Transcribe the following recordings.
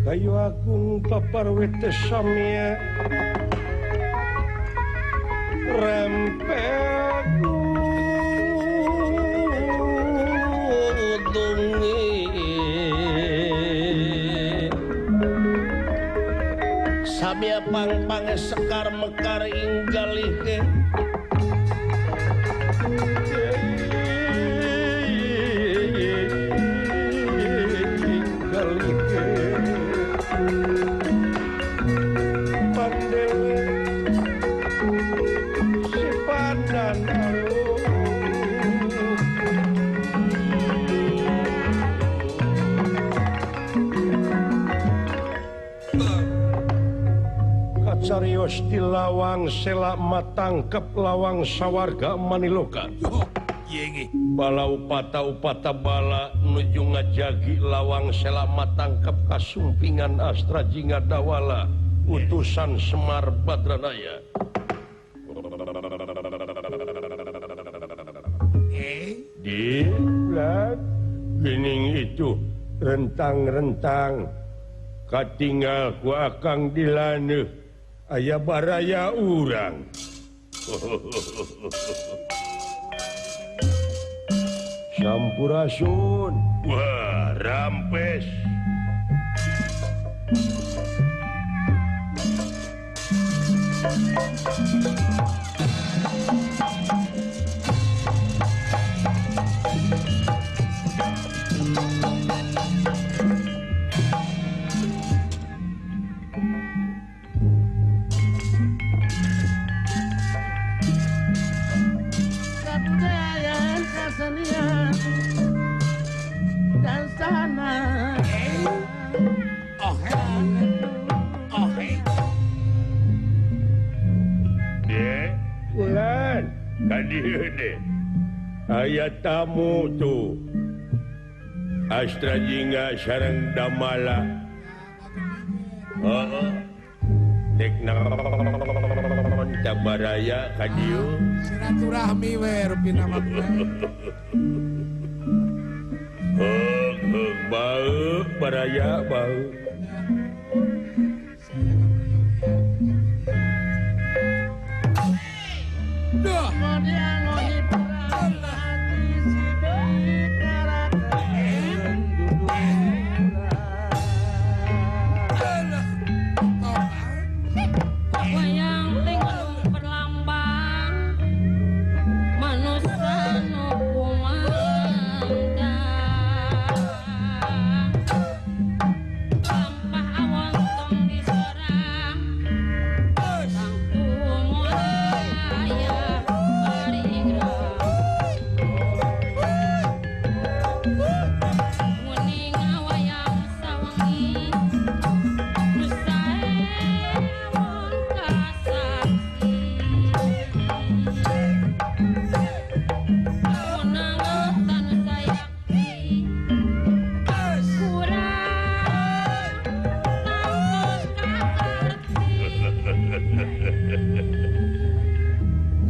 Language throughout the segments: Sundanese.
Kayu agung paparwete samya rempeg dungi samya pang-pange sekar mekar inggalike Carios di lawang selak matangkep lawang sawarga maniloka. Bala upata upata bala nuju ngajagi lawang selak matangkep kasumpingan Astra Jingga Dawala utusan Semar Badranaya. Di gening itu rentang-rentang katinggal ku akang dilaneuh aya baraya urang. Sampurasun. Wah, rampes. Aya tamu tuh Astra Jingga sareng Damala. Heeh. Dek naon cabaraya ka dieu? Silaturahmi we rupina mah. Heug heug bau baraya bau. Duh.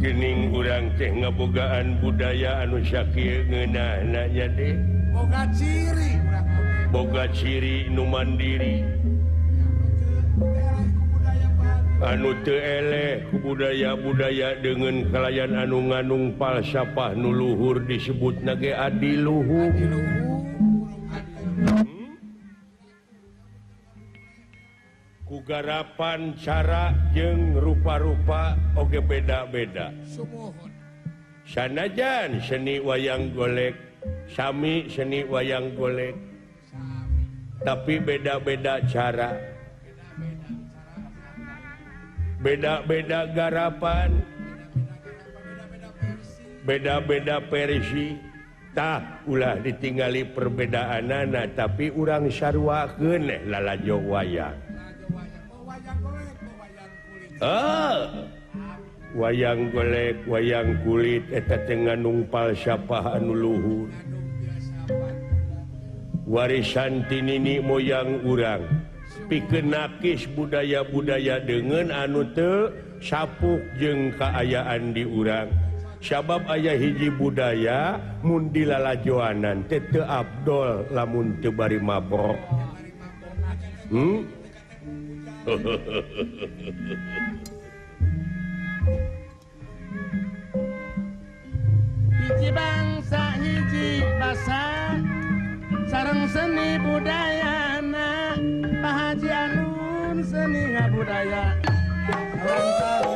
Gening urang teh ngabogaan budaya anu sakieu ngeunahna nya deh. Boga ciri urang boga ciri nu mandiri. Anu teu eleh ku budaya-budaya dengan kalayan anu nganung falsafah nu luhur disebutna ge adiluhur. Ku garapan cara jeung rupa-rupa oge beda-beda. Sanajan seni wayang golek sami seni wayang golek tapi beda-beda cara, beda-beda garapan, beda-beda versi. Tah ulah ditinggali perbedaanana tapi urang sarua keun lalajo wayang. Wayang golek, wayang kulit eta teh ngandung falsafah anu luhur. Warisan ti nini moyang urang pikeun nakis budaya-budaya dengan anu teu sapuk jeung kaayaan di urang. Sabab aya hiji budaya mun dilalajoanan teh teu abdol lamun teu bari mabok. Hiji bangsa hiji basa sareng seni budayana Pak Haji Anun seni ngabudaya sareng tari.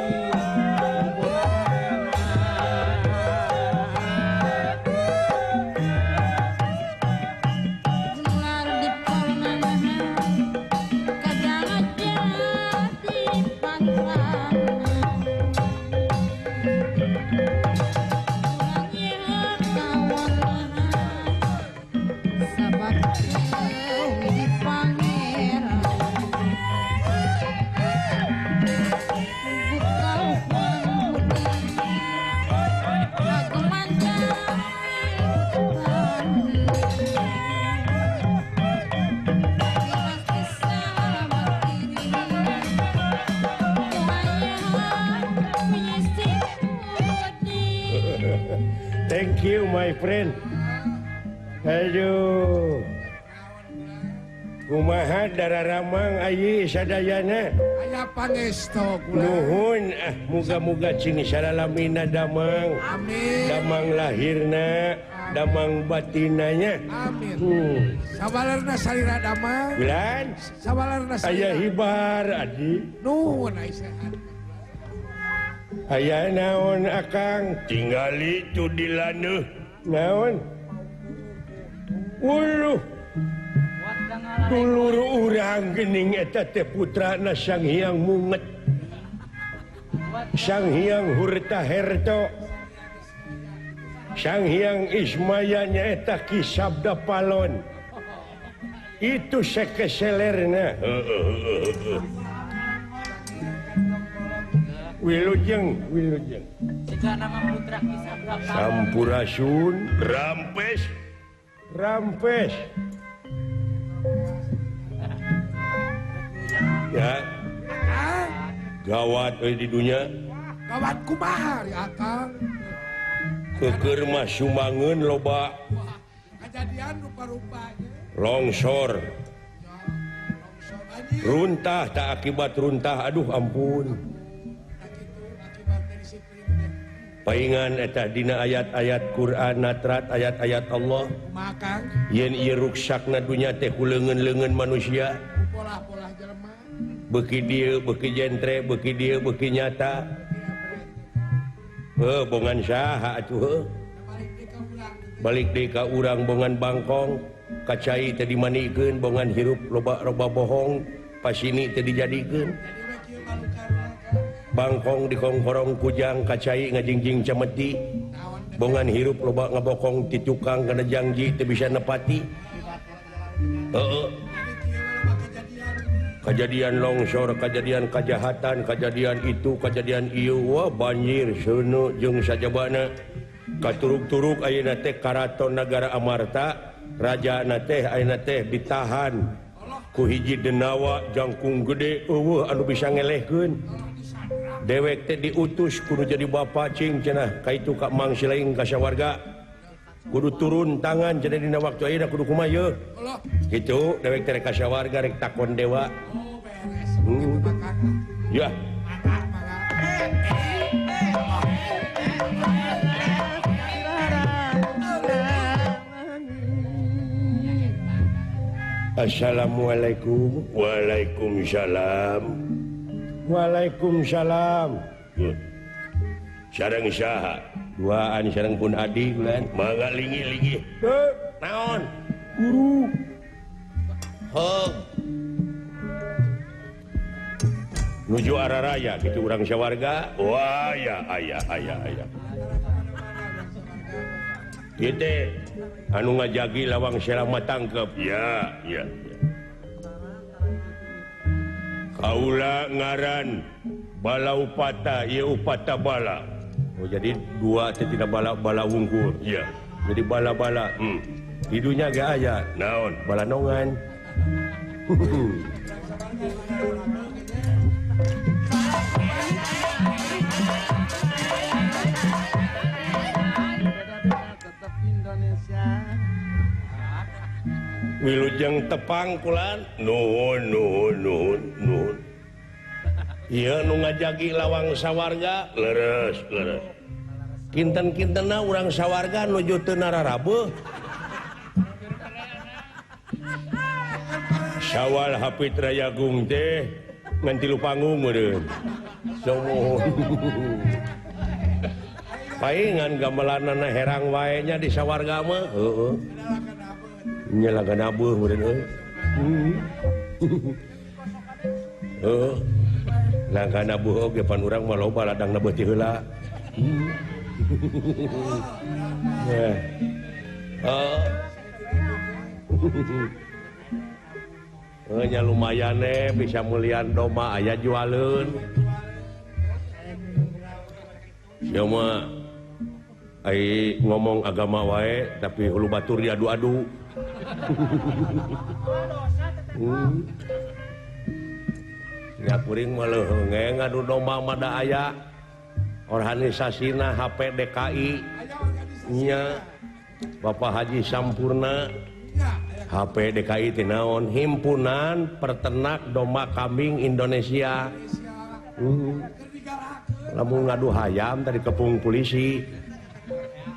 Thank you my friend. Aduh. Kumaha dararamang ayi sadayana? Aya pangesto kula. Nuhun ah muga-muga cing salalamina damang. Amin. Damang lahirna, damang batinanya. Amin. Sabalerna salira damang. Bulan. Sabalerna salira. Aya hibar adi. Nuhun ai sehat. Aya naon akang tinggali tu di laneuh naon uluh dulur urang geuning eta teh putrana Sang Hyang Munget Sang Hyang Hurtaherto Sang Hyang Ismaya nyaeta Ki Sabda Palon itu sekeselerna. Wilujeng, wilujeng. Sampurasun, rampes, rampes. Ya, gawat euy di dunya. Gawat kumaha ya akang? Keukeur mah sumangeun loba. Kajadian rupa-rupanya. Longsor. Runtah tak akibat runtah, aduh ampun. Paingan eta dina ayat-ayat Quran natrat ayat-ayat Allah yen ieu ruksakna dunya teh ku leungeun-leungeun manusia beuki dieu beuki jentre beuki dieu beuki nyata heuh bongan saha atuh heuh balik deui ka urang bongan bangkong kacai teh dimanikeun bongan hirup loba-loba bohong pasini teh dijadikeun bangkong dikongkorong kujang kacai ngajingjing cemeti bongan hirup loba ngabokong ti tukang kana janji teu bisa nepati heeh kejadian longsor kejadian kejahatan kejadian itu kejadian ieu wah banjir seuneu jeung sajabana katuruk-turuk ayeuna teh karaton nagara Amarta rajana teh ayeuna teh ditahan ku hiji denawa jangkung gede eueuh anu bisa ngelehkeun dewek teh diutus kudu jadi bapa cing cenah ka itu ka Mang Silaing ka sawarga kudu turun tangan cenah dina waktu ayeuna kudu kumaha yeuh kitu dewek teh ka sawarga rek takon dewa. Ya Assalamualaikum. Waalaikumsalam. Waalaikumsalam. Sareng saha? Duaan sareng pun adi bulan. Mangga linggih-linggih. Naon? Guru. Heuh. Nuju araraya kitu urang sawarga. Wah ya aya aya aya. Ieu teh anu ngajagi lawang selama tangkep. Ya, ya, ya. Kaula ngaran bala upata, ieu upata bala. Oh, jadi dua teh tidak bala-bala wungkul. Ya. Jadi bala-bala. Hidunya ge aya. Naon? Bala nongan. Wilujeng tepang kulan. Nuhun nuhun nuhun nuhun. Ieu nu ngajagi lawang sawarga leres leres. Kinten-kintenna urang sawarga nuju teu nararabeuh. Sawal Hapit Rayagung teh ngan tilu panggung meureun. Sumuhun. Paingan gamelanana herang wae nya di sawarga mah. Heueuh. Nya lagan abeuh meureun euy. Heuh. Lagan abeuh oge pan urang mah loba ladangna beuti heula. Heuh. Nya lumayan bisa mulian domba aya jualeun. Sia mah ai ngomong agama wae tapi hulu batur diadu-adu. Ya kuring mah leuheung ngadu domba mah da aya organisasina HPDKI nya Bapak Haji Sampurna. HPDKI teh naon? Himpunan Peternak Domba Kambing Indonesia. Lamun ngadu hayam tadi kepung polisi.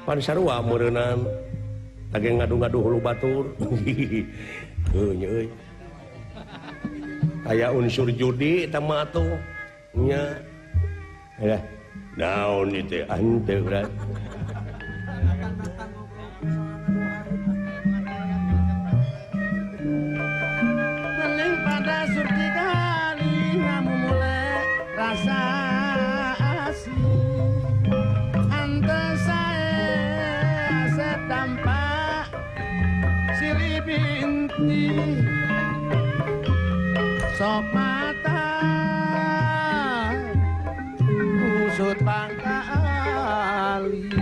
Pan sarua meureunan lagi ngadu-ngadu hulu batur. Heuh nya euy. Aya unsur judi eta mah atuh nya. Ya. Naon ieu teh henteu berat. Mening pada surti kali ngamumule rasa asih. Ante sae asep tampak silih binti. Sok mata usut pangkali.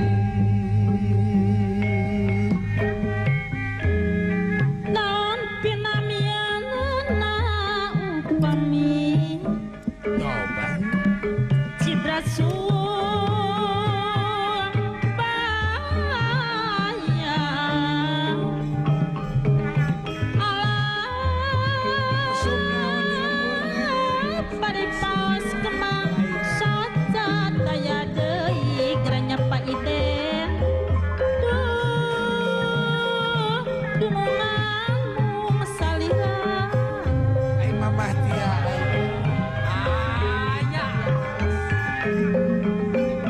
Naon pinamianna upami Citra Surabaya. Alah bari paos kembang saca daya deui geranya Pak Iden. Duh dunungan mung saliha. Ai mamah tia.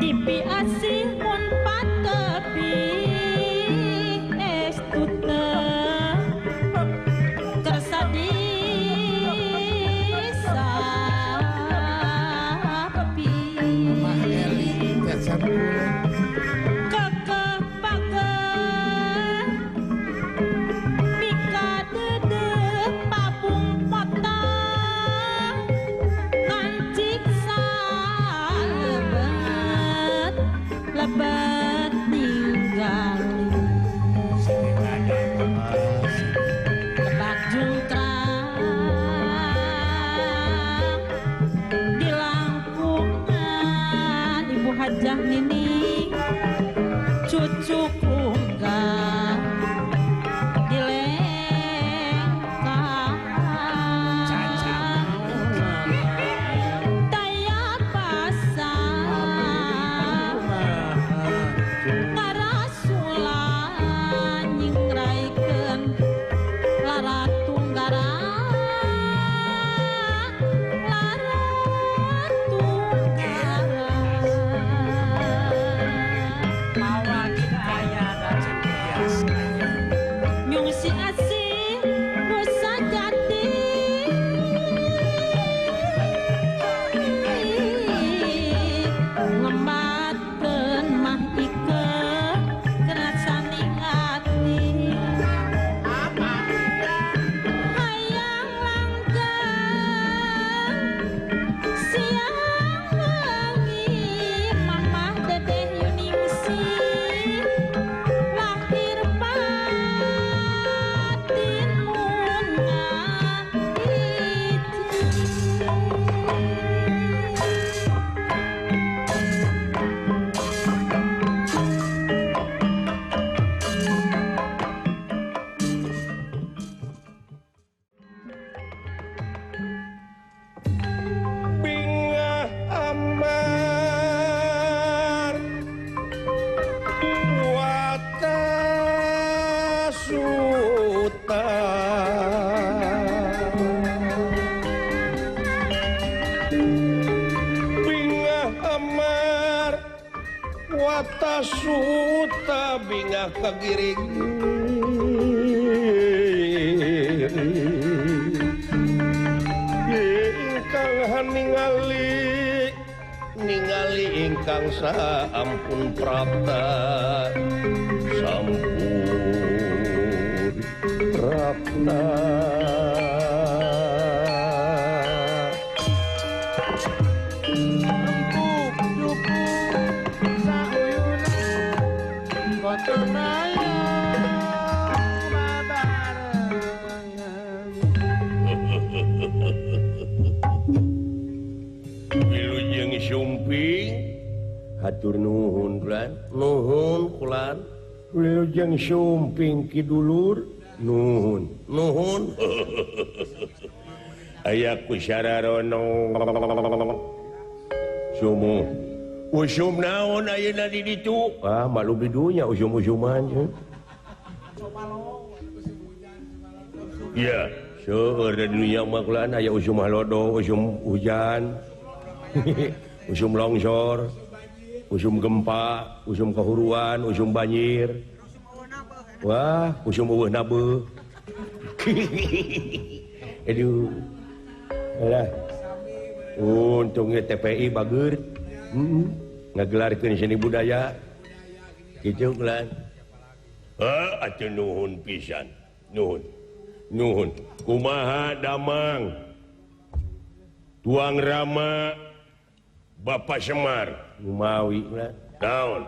Dipi asih mun patepi estuta kersa disapi. Mamah Eli teh sampurna. Kekeh pakeh mika dedeh pabung potong ngancik salebet lebet ninggali lebak jungkrang di langkungan Ibu Hajah Nini cucu unggah di lengkah. Daya Prapta suta bingah kagiring ingkang haningali ningali ingkang saampun prapta sampun prapta. Wilujeng Sumping hatur nuhun kulan nuhun kulan wilujeng Sumping ki dulur nuhun nuhun aya ku sararono sumuh usum naon ayeuna di ditu ah malu bidunya usum-usuman ya seueur di dunya mah kulan aya usum halodo usum hujan usum longsor usum gempa usum kehuruan usum banjir wah usum eueuh nabeuh aduh alah untungnya TPI bager ngagelarkeun seni budaya kitu kulan heuh atuh nuhun pisan nuhun nuhun kumaha damang tuang Rama Bapak Semar Lumawi naon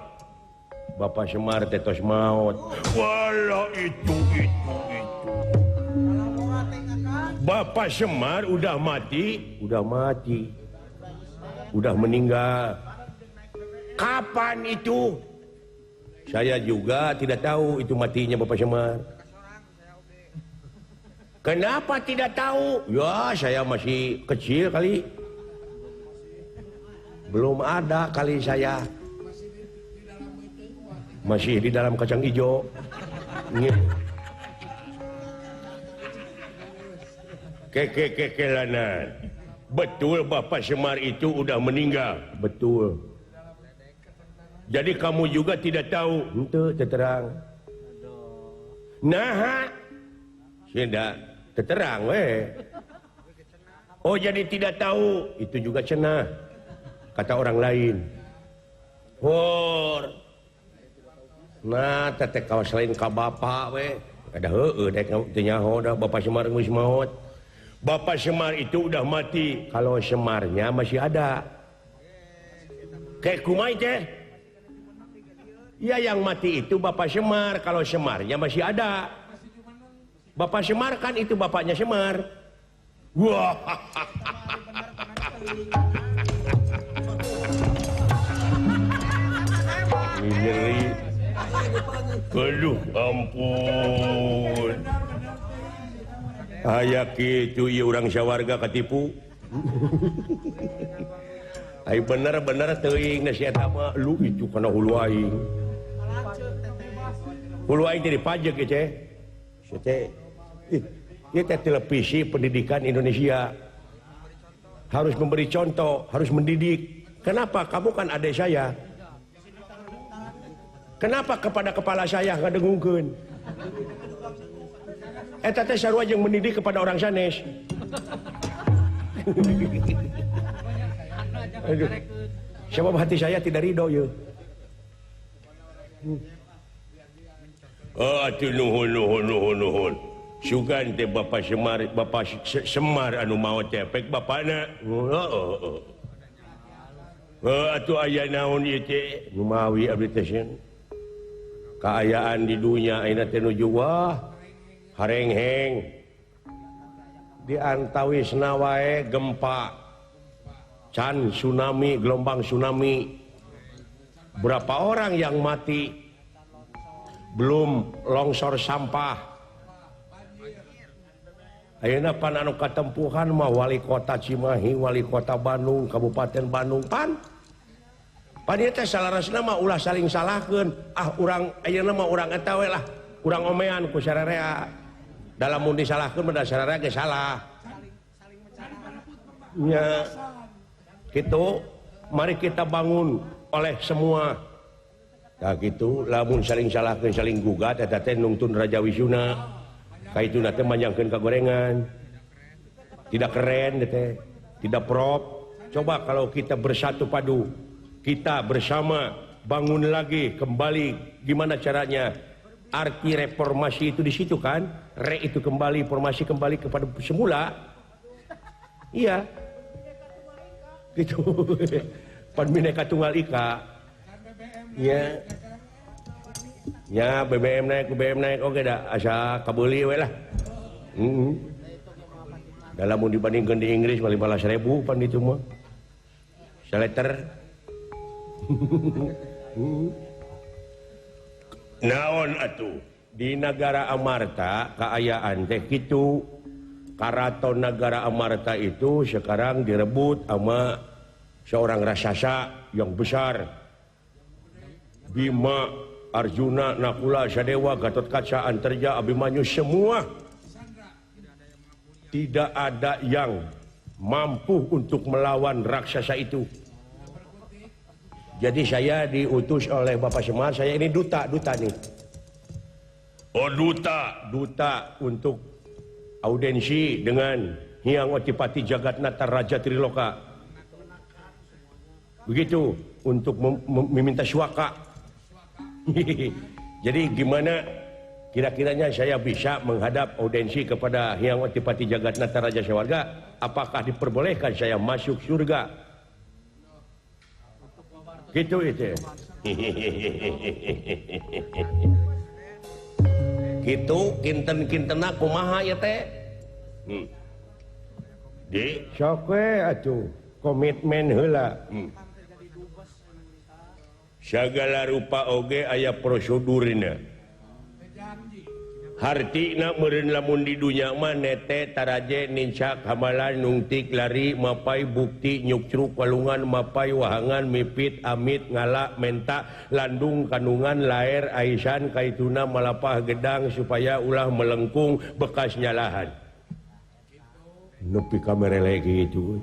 Bapak Semar teh tos maot wala itu Bapak Semar udah mati udah meninggal. Kapan itu? Saya juga tidak tahu itu matinya Bapak Semar. Kenapa tidak tahu? Ya saya masih kecil kali. Belum ada kali saya. Masih di dalam kacang hijau. Kekekekelanan. Betul Bapak Semar itu udah meninggal. Betul. Jadi kamu juga tidak tahu. Itu terang. Nah, tidak terang weh. Oh jadi tidak tahu, itu juga cenah. Kata orang lain. Hor. Nah, teteh kawas lain ka bapak we. Ada heueuh dek teu nyaho dah Bapak Semar geus maot. Bapak Semar itu udah mati. Kalau Semarnya masih ada. Kayak kumaha teh? Ya yang mati itu Bapak Semar, kalau Semarnya masih ada. Bapak Semar kan itu bapaknya Semar. Wah. Nyeri. Aduh ampun. Aya kitu ieu urang sawarga katipu. Ai bener-bener teuing na si eta mah lu itu kana hulu aing. Hulu aing teh dipajeg ieu teh. Si teh ieu teh televisi pendidikan Indonesia. Harus memberi contoh, harus mendidik. Kenapa? Kamu kan adik saya. Kenapa kepada kepala saya ngadengungkeun? Eta teh sarua jeung mendidik kepada orang sanes. Aduh. Sebab hati saya tidak ridho ye. Oh, atuh nuhun nuhun nuhun nuhun. Sugan teh Bapak Semar, Bapak Semar anu maot teh pek bapana. Heeh. Heuh atuh aya naon ieu teh? Lumawi abdi teh sieun. Kaayaan di dunia ayeuna teh nuju wah harengheng. Di antawisna wae gempa, can tsunami, gelombang tsunami. Berapa orang yang mati? Belum longsor sampah. Ayeuna pan anu katempuhan mah wali kota Cimahi, wali kota Bandung, Kabupaten Bandung pan. Pan ieu teh salarasna mah ulah saling salahkeun. Ah urang ayeuna mah urang eta we lah, urang omean ku sararea. Dalam mun disalahkeun mah da sararea ge salah. Nya. Gitu, mari kita bangun oleh semua. Tah kitu lamun saling salahkeun saling gugat eta teh nungtun Raja Wisuna. Kaituna teh manjangkeun ka gorengan. Tidak keren teh, tidak prop. Coba kalau kita bersatu padu, kita bersama bangun lagi kembali, gimana caranya? Arti reformasi itu di situ kan? Re itu kembali, formasi kembali kepada semula. Iya. Gitu. Pan Bhinneka Tunggal Ika. Ya. Ya BBM naik, BBM naik oke dah asa kabeuli we lah. Heeh. Da lamun dibandingkeun di Inggris 15.000 pan itu mah. Seleter. Naon atuh di negara Amarta kaayaan teh kitu. Karaton negara Amarta itu sekarang direbut sama seorang raksasa yang besar. Bima, Arjuna, Nakula, Sadewa, Gatotkaca, Antarja, Abimanyu, semua tidak ada yang mampu untuk melawan raksasa itu. Jadi saya diutus oleh Bapak Semar, saya ini duta, duta nih. Oh duta, duta untuk audiensi dengan Hyang Otipati Jagatnata Raja Triloka. Begitu untuk meminta suaka. Jadi gimana kira-kiranya saya bisa menghadap audiensi kepada Hyang Otipati Jagatnata Raja Sawarga? Apakah diperbolehkan saya masuk surga? Gitu itu. Gitu kinten-kintena kumaha ya teh? Di sok we atuh komitmen heula. Segala rupa oge aya prosedurna. Hartina meureun lamun di dunya mah nete taraje nincak hamalan nungtik lari mapai bukti nyukcruk walungan mapai wahangan mipit amit ngala menta landung kandungan laer aisan kaituna malapah gedang supaya ulah melengkung bekas nyalahan. Nepi ka merele kitu.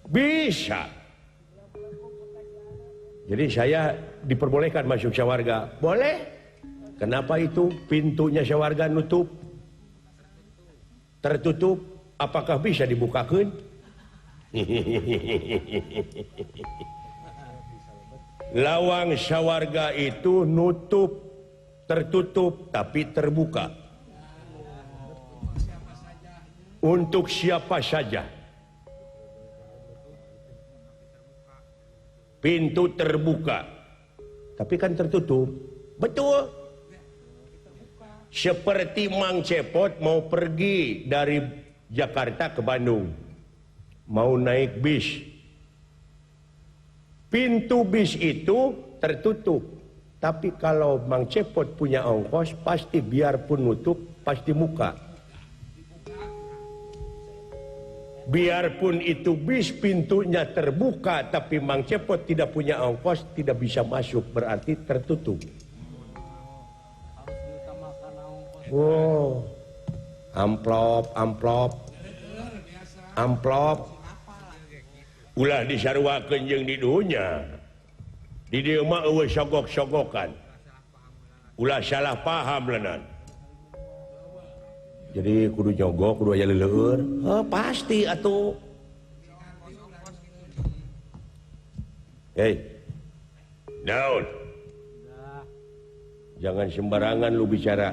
Bisa. Jadi saya diperbolehkan masuk sawarga. Boleh. Kenapa itu pintunya sawarga nutup? Tertutup. Apakah bisa dibukakan? Lawang sawarga itu nutup, tertutup, tapi terbuka. Untuk siapa saja. Pintu terbuka, tapi kan tertutup. Betul. Seperti Mang Cepot mau pergi dari Jakarta ke Bandung, mau naik bis. Pintu bis itu tertutup. Tapi kalau Mang Cepot punya ongkos, pasti biarpun nutup, pasti muka. Biarpun itu bis pintunya terbuka, tapi Mang Cepot tidak punya ongkos, tidak bisa masuk, berarti tertutup. Wow, amplop, amplop, amplop. Ulah disaruakeun jeung di dunya. Di dieu mah eueuh sogok-sogokan. Ulah salah paham lenan. Jadi kudu nyogok, kudu aya leleueur. Oh, pasti atuh. Hei. Daun. Jangan sembarangan lu bicara.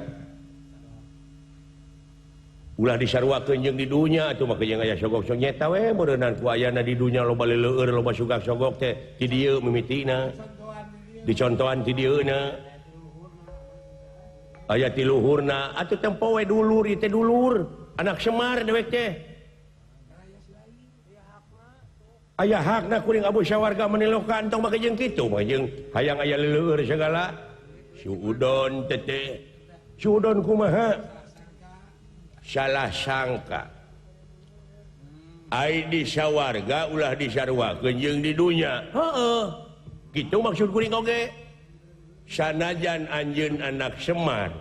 Ulah disaruakeun jeung di dunya atuh mah jeung aya sogok-sogok nyeta we meureunan ku ayana di dunya loba leleueur, loba sugak-sogok teh ti dieu mimitina. Dicontohan ti dieuna. Aya ti luhurna atuh tempo we dulur ieu teh dulur anak Semar dewek teh aya hakna kuring Abu Sawarga menilokan tong make jeung kitu mah jeung hayang aya leleueur segala suudon teh suudon kumaha salah sangka ai di sawarga ulah disaruakeun jeung di dunya heeh kitu maksud kuring oge. Sanajan anjeun anak Semar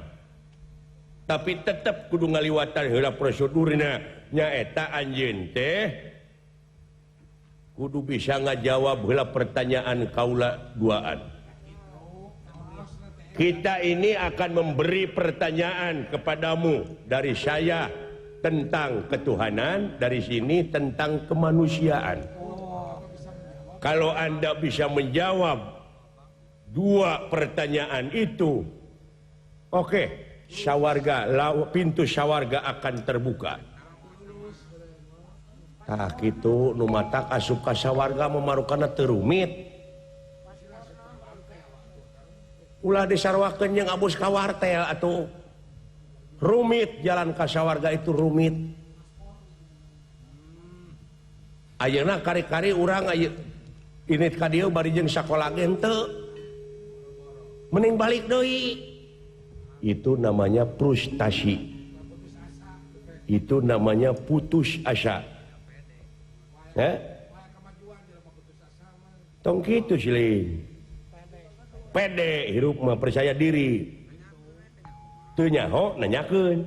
tapi tetep kudu ngaliwatan heula prosedurna nyaeta anjeun teh Kudu bisa ngajawab heula pertanyaan kaula duaan. Kita ini akan memberi pertanyaan kepadamu dari saya tentang ketuhanan, dari sini tentang kemanusiaan. Kalau Anda bisa menjawab dua pertanyaan itu, oke, sawarga, pintu sawarga akan terbuka. Tah kitu nu matak asup ka sawarga memarukana teu rumit. Ulah disarwakeun jeung abus ka wartel atuh. Rumit jalan ka sawarga itu rumit. Ayeuna kari-kari urang init ka dieu bari jeung sakola ge henteu. Mending balik deui. Itu namanya frustasi. Itu namanya putus asa. Eh? Tong kitu siling. Pede hirup mah percaya diri. Teu nyaho nanyakeun.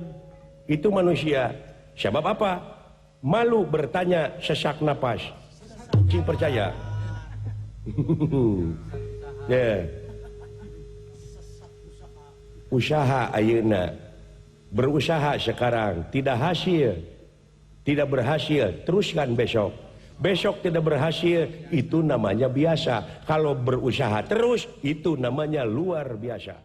Itu manusia. Sebab apa? Malu bertanya, sesak napas. Cing percaya. Yeah. Usaha ayeuna. Berusaha sekarang tidak hasil. Tidak berhasil, teruskan besok. Besok tidak berhasil, itu namanya biasa. Kalau berusaha terus, itu namanya luar biasa.